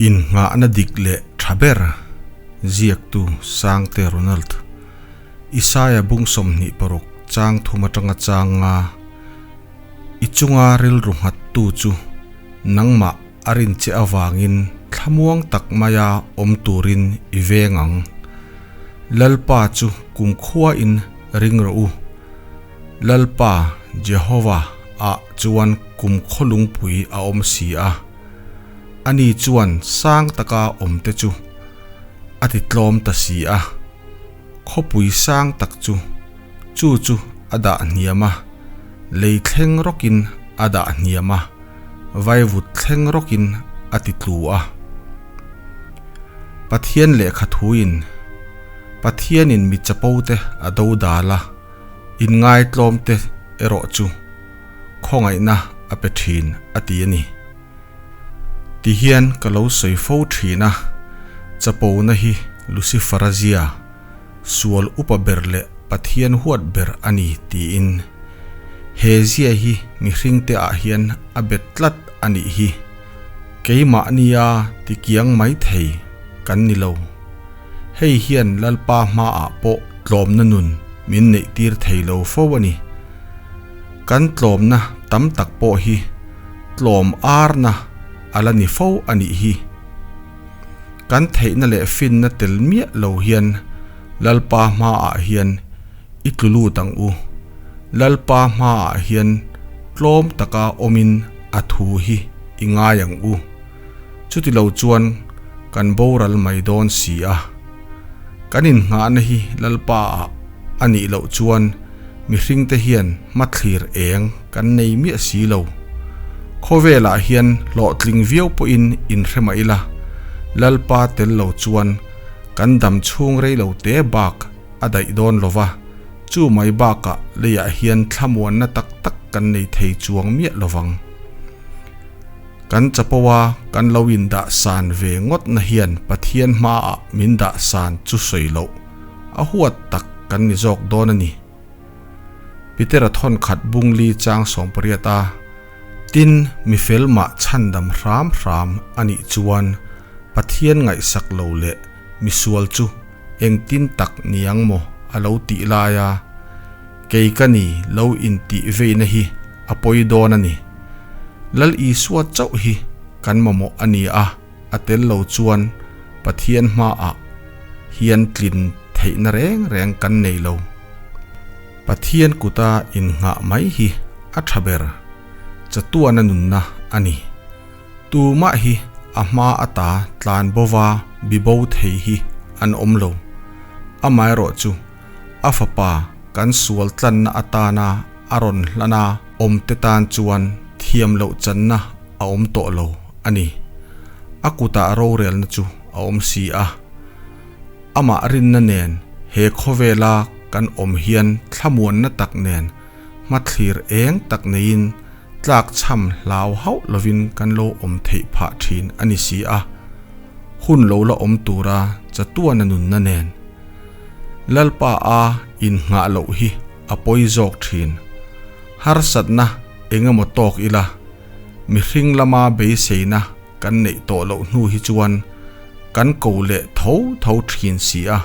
Innghahna dik leh tha ber ziaktu Sangte Ronald Isaia bung 26 chang thum atanga chang nga i chunga rilru nghattu chu nangmah a rin che avangin thlamuang tak maia awm turin i veng ang. Lalpa chu kumkhua in ring rawh u. Lalpa Jehova ah chuan kumkhaw lungpui a awm si a. Ani chuan sang taka awm te chu a ti tlawm ta si a. Khawpui sang tak chu chu chu a dah hniam a, lei thleng rawkin a dah hniam a, vaivut thleng rawkin a ti tlu a. Pathian lehkha thuin Pathianin mi chapo te a do dal a, inngaitlawm te erawh chu khawngaihna a pe thin a ti a ni. Ti hian ka lo sawi fo thin a, chapona hi Lucifer-a zia, sual upa ber leh Pathian huat ber a ni tiin. He zia hi mihringte ah hian a bet tlat a nih hi. Keimahnia tikiang mai thei kan ni lo. Hei hian Lalpa hmaah pawh tlawmna nun min neih tir thei lo fo a ni. Kan tlawmna tam tak pawh hi tlawm arna a la ni fo a nih hi. Kan theihna leh finna tel miah lo hian Lalpa hmaah hian i tlu lut ang u. Lalpa hmaah hian tlawm taka awmin a thu hi i ngai ang u. Chuti lo chuan kan boral mai dawn si a. Kan innghahna hi Lalpa ah a nih loh chuan mihringte hian hmathlir eng kan nei miah si lo. Khawvelah hian hlawhtling viau pawhin inhre mah ila, Lalpa tel lo chuan kan dam chhung rei lo te bak a daih dawn lo va, chu mai bakah leiah hian thlamuanna tak tak kan nei thei chuang miah lo vang. Kan chapo a, kan lo indah san ve ngawtna hian Pathian hmaah min dah san chu sawi loh a huat tak kan ni zawk dawn a ni. Petera thawn khat bungli chang 18 a, Tin, mi fel mah chhandam hram hram a nih chuan Pathian ngaihsak lo leh misual chu engtin tak niang maw a lo tih lai a, kei ka ni lo intih veina hi a pawi dawn a ni. Lal Isua chauh hi kan mamawh a ni a, a tel lo chuan Pathian hmaah hian tlin theihna reng reng kan nei lo. Pathian kuta innghah mai hi a tha ber, chatuana nunna a ni. Tumah hi a hma ata tlan bova bibo thei hi an awm lo. Amaherawhchu, a fapa kan sual tlanna atana a rawn hlana awmte tan chuan thiam loh channa a awm tawh lo a ni. A kutah rorelna chu a awm si a. Amah rinna nen he khawvela kan awm hian thlamuanna tak nen hmathlir eng tak neiin tlak chham hlau hauh lovin kan lo awm theih phah thin a ni si a, hun lo la awm tura chatuana nunna nen Lalpa a innghah loh hi a pawi zawk thin. Harsatna eng emaw tawk ila, mihring lama beiseina kan neih tawh loh hnu hi chuan kan ko leh tho tho thin si a.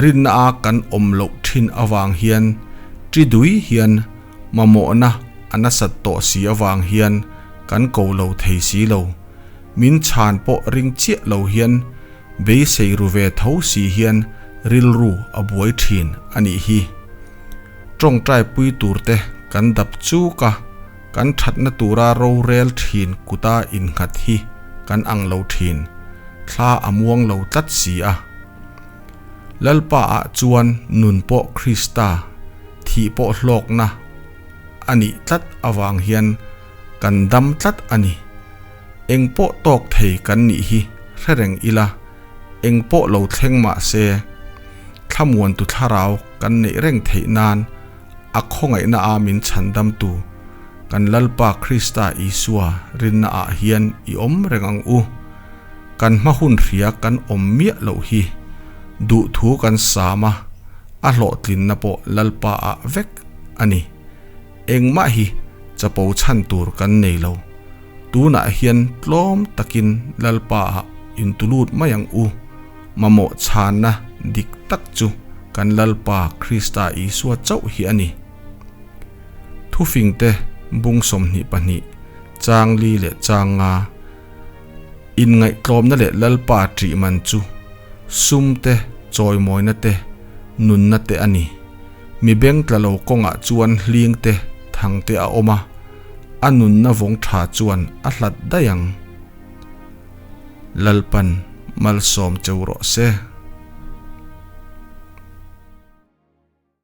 Rinna a kan awm loh thin avang hian ṭi dui hian mamawhna a nasat tawh si avang hian kan ko lo thei si lo. Min chhan pawh ring chiah lo hian beisei ru ve tho si hian rilru a buai thin a nih hi. Tawngtai pui turte kan dap chuk a, kan thatna tura rorel thin kuta innghat hi kan ang lo thin, thla a muang lo tlat si a. Lalpa ah chuan nun pawh Krista thih pawh hlawkna a nih tlat avang hian kan dam tlat a ni. Eng pawh tawk thei kan nih hi hre reng ila, eng pawh lo thleng mah se, thlamuantu thlarau kan neih reng theih nan a khawngaihna a min chhandamtu kan Lalpa Krista Isua rinna ah hian i awm reng ang u. Kan hma hun hria kan awm miah loh hi duhthu kan sam a, a hlawhtlinna pawh Lalpa ah vek a ni. Engmah hi chapo chhan tur kan nei lo. Tunah hian tlawm takin Lalpa ah intulut mai ang u. Mamawh chhanna dik tak chu kan Lalpa Krista Isua chauh hi a ni. Thufingte bung 22, chang li leh chang nga Inngaihtlawmna leh Lalpa ṭih man chu sum te, chawimawina te, nunna te a ni. Mi beng tla lo kawngah chuan hling te, thang te a awm a, a nunna vawng ṭha chuan a hlat daih ang. Lalpan malsawm cheu rawh se.